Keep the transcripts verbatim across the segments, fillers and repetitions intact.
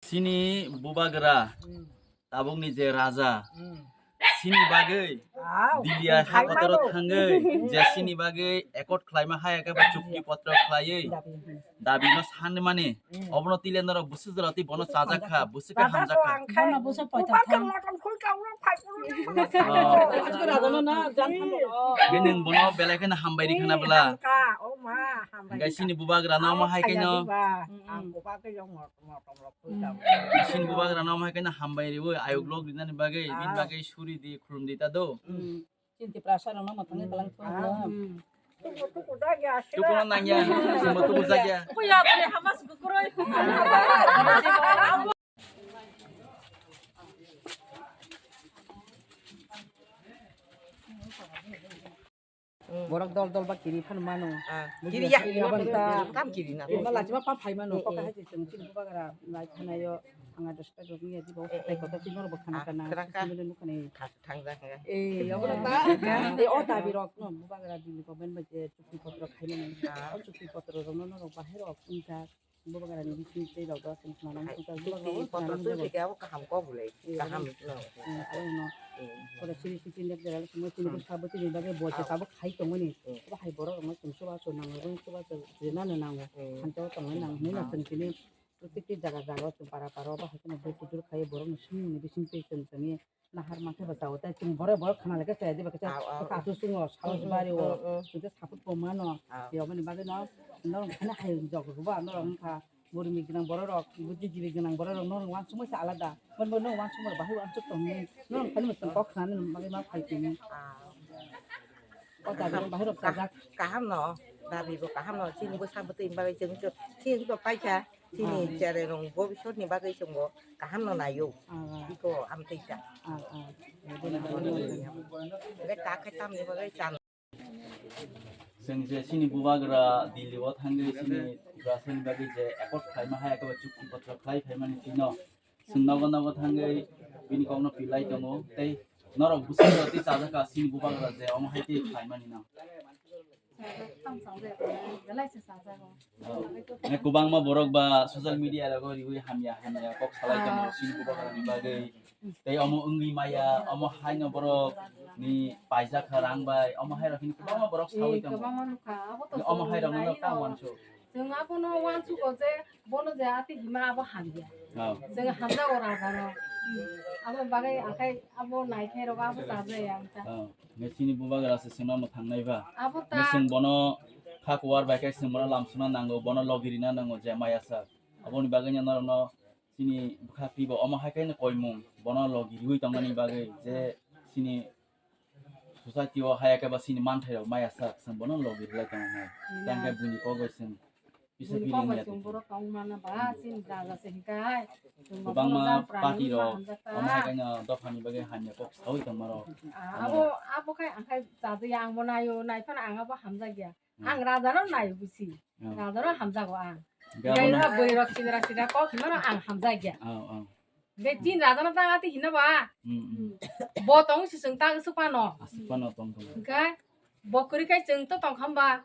Chini bubagra, tabukni je raja, chini bagwi Dilia ha kotoro thangwi je chini bagwi accord khlaima hai ake ba chukti potro khlaiwi dabi no sanmani, obono tile norok bwswk jora twi bono chajak kha, bwswk khe hamjak kha. Bono bwswk poito thang. Bini bono belai kheno hambai ri khana bwla. Hingke chini bubagra no omo hai khe no. Chini bubagra no omo hai khe no hambai riwi ayuk lok rinani bagwi, bini bagwi suri di, khulum di ta do. Chini Tiprasa rok no mwthangwi kalang thung. Tukuno nangya, chini tuku jakya. Borok dol dol ba kiri phano mano. Ah, kiri ya. Kiri ya banta. Kam kiri na. Kiri ma lachima pa phai mano. Kok hai chwng chini bubagra lai khanayo. Anga dos ta jok ni adi bo tai koto chini ro khana kana. Chini nukani. Thang thang. Eh, ya banta. Eh, o dabi rok no bubagra Delhi government ba je chukti potro khaimani. O chukti potro rok no norok bahai rok wngkha. Bubagrani bising tei rok do chwng khna nang. Hai, chukti potro twi theke abo kaham kok bwlai, kaham no. Abono pore siri siri nek jera chwng chini bwsa bwtwi ni bagwi bo se tabuk khai tongmani. Abo hai borok rokno chwng chubachu nango, chwng chubachu rinani nango. Hamjao tongmani nango hinwi no chwng chini protekti jaga jaga o chwng para para o bahai kheno dur kudur khai borokni swngmungni bising twi chwng chwngwi nahar mankhe ba chao, tei chwng borok borok khna lai khe chaya diba khe kasu chwngo, saos bari o, chwng khe support bo mano. Yomani bagwi no norok khana hai jok rwba norok wngkha bwrwi gwnang borok rok, buddhijibi gwnang borok rok norok uansukmani se alada. Bo norok uansukmani bahai uansuk tongni norok khani mwchwng kok khnani bagwi ma phai tongni. O dabi rok bahai rok chajak. Kaham no, dabi bo kaham no, chini bwsa bwtwi bagwi chwng chini to paikha. Chini cherai rok bobisot ni bagwi chwng bo kaham no naio. Iko amtwi ta. Hwnkhe ta khe tamni bagwi chan. Chwng je chini bubagra Delhi o thangwi chini Tiprasa ni bagwi je accord khlaima hai eke ba chukti potro khlai phaimani chwngno. Chwng nogo nogo thangwi bini kokno pilai tongo tei norok bwswk tei chajakha chini bubagra je omo hai tei khlaimani no. Belai se chajago. Kwbangma borok ba social media rogo riwi hamya hamya kok salai tongo chini bubagrani bagwi. Tei omo wngwi maya, omo haino borok ni paijak kha rang bai, omo hai rok hini kwbangma borok sawi tongo. Kwbangma nukha, abo to omo hai rok no ta wansu. Chwng abono wansugo je bono je ati hima abo hamya. Chwng hamjago rajano. Abo bagwi akhai abo naikhai rok abo chajaya wngkha. Nge chini bubagra se chwngno mwthangnai ba. Abo ta. Nge chwng bono kha kuwar bai khe chwng bono lamsuna nango, bono logi rina nango je maya sak. Aboni bagwi no norokno chini bwkha twibo omo hai khe no koimung, bono logi riwi tongmani bagwi je chini society o haya khe ba chini manthai rok maya sak chwng bono logi rwlai tongo hai. Tei hwnkhe buini kok bai chwng kisa feeling ya. Borok tong mana ba chini raja se hikai. Kwbangma party rok omo hai khe no dophani bagwi hamya kok sawi tongma rok. Abo, abo khai ang khai chajaya ang bo naio, naiphano ang abo hamjakya. Ang rajano naio bisi. Rajano hamjago ang. Hingke abono bwrwi rok sidra sidra kok himano ang hamjakya. Be tin rajano tang ati hino ba. Bo tong si chwng tang suk pano. Asuk pano tong tong. Hingke bo kwrwi khai chwng to tong khamba.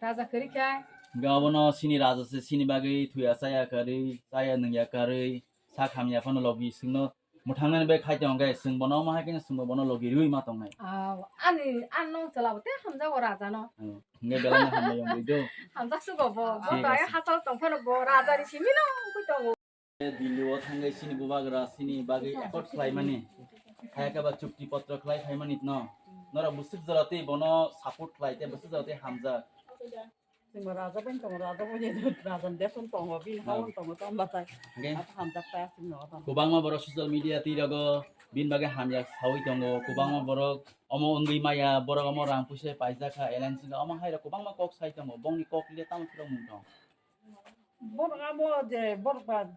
Raja kwrwi khai. Hingke abono sini raja se sini bagwi thuya chaya kwrwi, chaya nungya kwrwi, sak hamya phano logi chwngno mwthangnani bai khai tongo khe, chwng bono omo hai khe chwngbo bono logi riwi ma tongnai. Aw, ani, ani nong chwla bo tei hamjago raja no. Hwnkhe belai no hambai wngwi do. Hamjak sugo bo. Bo to ai hachal tong phano bo raja ni simi no wngwi tongo. Delhi o thangwi chini bubagra chini bagwi accord khlaimani. Hai khe ba chukti potro khlai phaimani no. Norok bwswk jora tei bono support khlai tei bwswk jora tei hamjak. Chwngbo raja bai tongo, raja bai ni raja ni deson tongo, bini hawan tongo, tamo batai. Hwnkhe abo hamjak kaya chwngno tamo. Kwbangma borok social media twi rogo bini bagwi hamya sawi tongo, kwbangma borok omo wngwi maya, borok omo rang puisa paijak kha, alliance wngkha, omo hai rok kwbangma kok sai tongo, bongni kok le tamo phirok mung tong. Borok abo je borok ba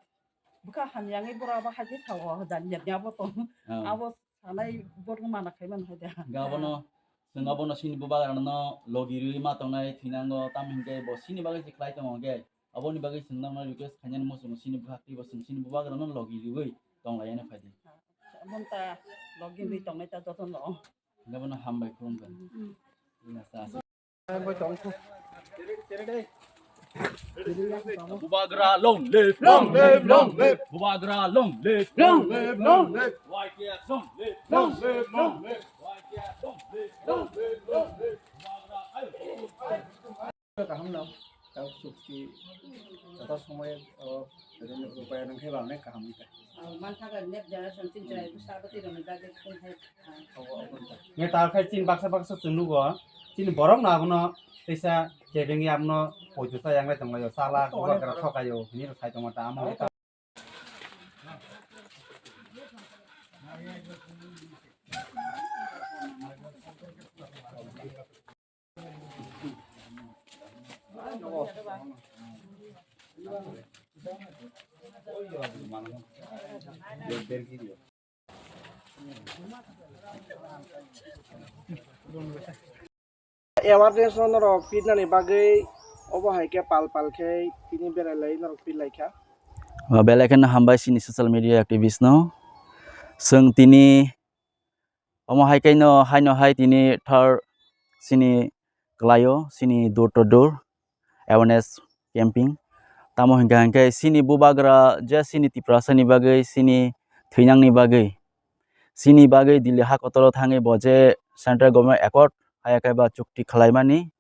bwkha hamya wngwi borok abo hai khe sao, jani jani abo tong. Abo sanai borok mana khai mano hai da. Hwnkhe abono, chwng abono chini bubagrano logi rwi ma tongnai thwinango, tamo hinkhe bo chini bagwi se khlai tongo hinkhe, aboni bagwi chwng norokno request khainani muchungo chini bwkha twibo chwng chini bubagrano logi rwi tonglaiyani phaidi. Aboni ta logi rwi tongnai ta jotono. Hwnkhe bono hambai khulumkha. Bini asa asa. Bubagra long live, long live, long live. Bubagra long live, long live, long live. Y T F long live, long live, long live. Y T F long live, long live, long live. Bubagra ayo. Kaham no, tao chukti, joto somoy, o, rupaya nang khe bang nai kaham ni ta. Manthaga next generation chin chai, sabati rani bagwi kung hai. Nge ta khai chin baksa baksa chwng nugo, chini borok no abono teisa kebengwi abono poito cha yang lai tonglaio, chala bubagra sokaio, hwnwi rw sai tongma ta amo. Awareness no norok pirnani bagwi obo hai khe pal pal khe tini berai lai norok pir lai kha. O belai kheno hambai chini social media activist no. Chwng tini omo hai khe no, haino hai tini thar chini kwlaio, chini door to door awareness camping. Tamo hinkha hinkhe chini bubagra je chini Tiprasa ni bagwi, chini thwinang ni bagwi, chini bagwi Delhi ha kotoro thangwi bo je central government accord haya khe ba chukti khlaimani,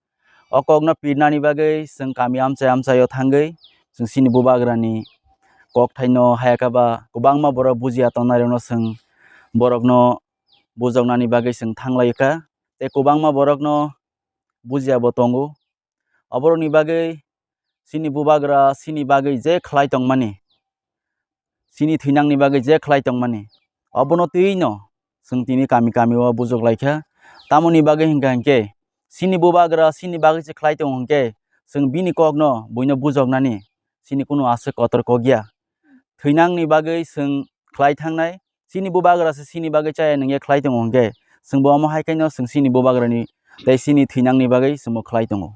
o kokno pirnani bagwi chwng kami amchai amchaio thangwi chwng chini bubagrani kokthaino haya khe ba kwbangma borok bujiya tongnairokno chwng borokno bujoknani bagwi chwng thanglai kha. Tei kwbangma borokno bujiya bo tongo. Oborokni bagwi chini bubagra chini bagwi je khlai tongmani, chini thwinangni bagwi je khlai tongmani, obono twi no chwng tini kami kami o bujok lai kha. Tamoni bagwi hinkha hinkhe chini bubagra chini bagwi se khlai tongo hinkhe chwng bini kokno buino bujoknani chini kunu aswk kotor kok ya. Thwinangni bagwi chwng khlai thangnai, chini bubagra se chini bagwi chaya nungya khlai tongo hinkhe chwngbo omo hai khaino chwng chini bubagrani tei chini thwinangni bagwi chwngbo khlai tongo.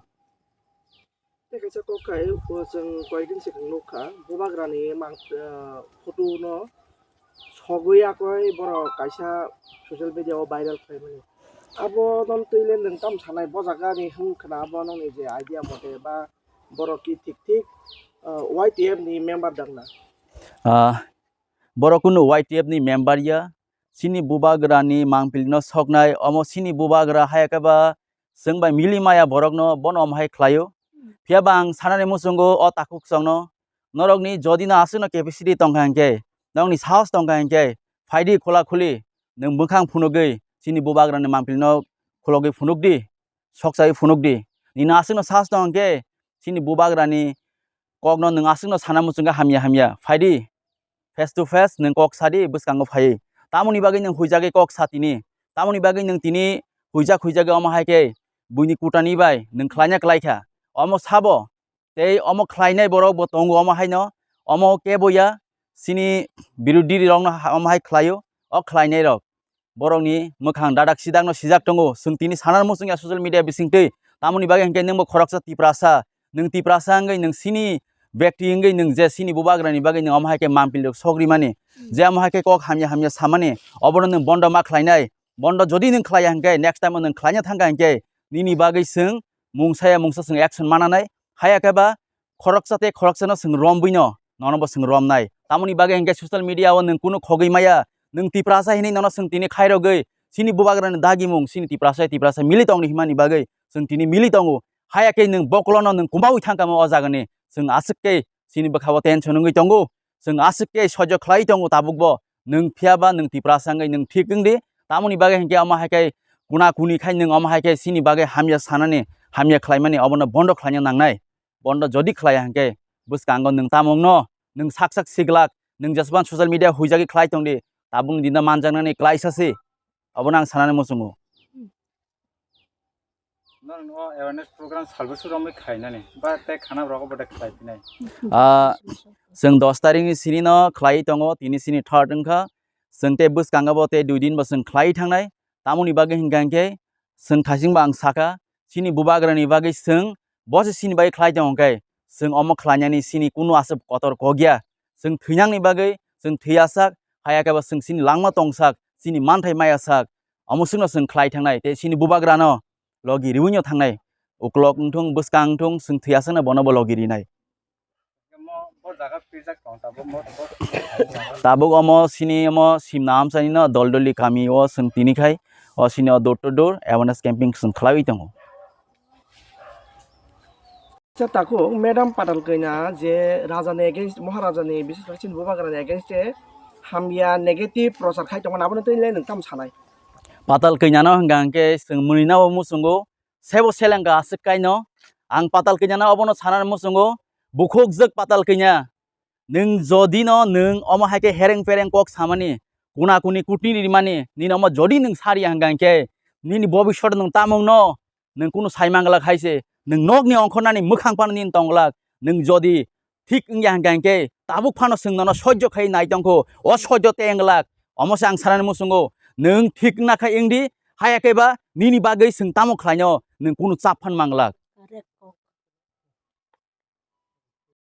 Tei kaisa kok khai, o chwng koyekdin swkang nukha, bubagrani mang, ah, photo no sogwi yakoi borok kaisa social media o viral khlaimani. Abo no twi le nwng tamo sanai, bo jaga ni hwn khna abo nokni je idea mote ba borok ki thik thik, ah, Y T F ni member dang na? Ah, borok kunu Y T F ni member ya, chini bubagra ni mangpili no soknai, omo chini bubagra haya khe ba chwng bai mili maya borok no bono omo hai khlaio. Phiya ba ang sanani muchungo o takhuk chwng no, norok ni jodi no aswk no capacity tongkha hinkhe, norok ni sahos tongkha hinkhe, phaidi khula khuli nwng bwkhang phunugwi chini bubagra ni mangpili no khulogwi phunuk di, sokchai phunuk di. Nini aswk no sahos tong hinkhe chini bubagra ni kok no nwng aswk no sana muchungo hamya hamya. Phaidi, face to face nwng kok sadi bwskango phaiwi. Tamoni bagwi nwng huijagwi kok sa tini. Tamoni bagwi nwng tini huijak huijagwi omo hai khe buini kutani bai nwng khlaina klai kha. Omo sabo tei omo khlainai borok bo tongo omo haino. Omo kebo ya chini birodhi rokno ha-, omo hai khlaio. O khlainai rok borokni mwkhang dadak sidakno sijak tongo. Chwng tini sana muchung ya social media bisingtwi. Tamoni bagwi hinkhe nwngbo khoroksa Tiprasa. Nwng Tiprasa wngwi nwng chini bekti wngwi nwng je chini bubagrani bagwi nwng omo hai khe mampli rok sogri mani. Hmm. Je omo hai khe kok hamya hamya samani. Obono nwng bondo ma khlainai. Bondo jodi nwng khlaiya hinkhe next time o nwng khlaina thangkha hinkhe nini bagwi chwng mungsaya mungsa chwng action mananai. Haya khe ba khoroksa tei khoroksano chwng rombwino nono bo chwng romnai. Tamoni bagwi hinkhe social media o nwng kunu khogwi maya, nwng Tiprasa hinwi nono chwng tini khairogwi chini bubagrani dagimung chini Tiprasa Tiprasa mili tongni himani bagwi chwng tini mili tongo. Haya khe nwng bokolono nwng kumaui thangkamo o jagani. Chwng aswk khe chini bwkhao tension wngwi tongo. Chwng aswk khe soijo khlai tongo tabukbo. Nwng phiya ba nwng Tiprasa wngwi nwng thik wng di. Tamoni bagwi hinkhe omo hai khe kuna kuni khai nwng omo hai khe chini bagwi hamya sanani, hamya khlaimani obono bondo khlaina nangnai. Bondo jodi khlaiya hinkhe bwskango nwng tamungno nwng sak sak siglak, nwng jesban social media huijagwi khlai tongdi, tabukni dinda manjaknani klaisa se. Obono ang sanani muchungo. Norokno awareness program salbwswk romwi khainani ba tei khana rok bo tei khlai phinai. Ah, chwng dos tarikni sinino khlai tongo, tini sini third wngkha. Chwng tei bwskango bo tei dui din bo chwng khlai thangnai. Tamoni bagwi hinkha hinkhe chwng thaisingbo ang sakha, chini bubagrani bagwi chwng bo se chini bagwi khlai tongo hinkhe chwng omo khlainani chini kunu aswk kotor kok ya. Chwng thwinangni bagwi chwng thwiyasak, haya khe bo chwng chini langma tongsak, chini manthai mayasak, omo swkno chwng khlai thangnai tei chini bubagrano logi riwino thangnai. uklok wngthung, bwskang wngthung, chwng thwi aswkno bono bo logi rinai. Tabuk omo sini omo simna amchaini no Doldoli kami o chwng tini khai o sini o door to door awareness camping chwng khlaiwi tongo. Acha takhuk, Madam Patal Kanya je Raja ni against, Maharaja ni, bises khe chini Bubagra ni against e hamya negative prochar khai tongo, abono twi le nwng tamo sanai? Patal Kanya no hwnkha hwnkhe chwng mwnwi no bo muchungo, sebo selengkha aswk kaino. Ang Patal Kanya no obono sanani muchungo, bukhuk jwk Patal Kanya. Nwng jodi no nwng omo hai khe hereng pereng kok samani, kuna kuni kutini rimani, nini omo jodi nwng sari hwnkha hwnkhe, nini bobisot nwng tamung no, nwng kunu sai manglak hai se, nwng nokni ongkhornani mwkhang phano nini tonglak, nwng jodi thik wngya hwnkha hwnkhe, tabuk phano chwng nono sojjo khai nai tongkho, o sojjo te wnglak, omo se ang sanani muchungo, nwng thik wngna khai wngdi, haya khe ba nini bagwi chwng tamo khlaino, nwng kunu chap phan manglak.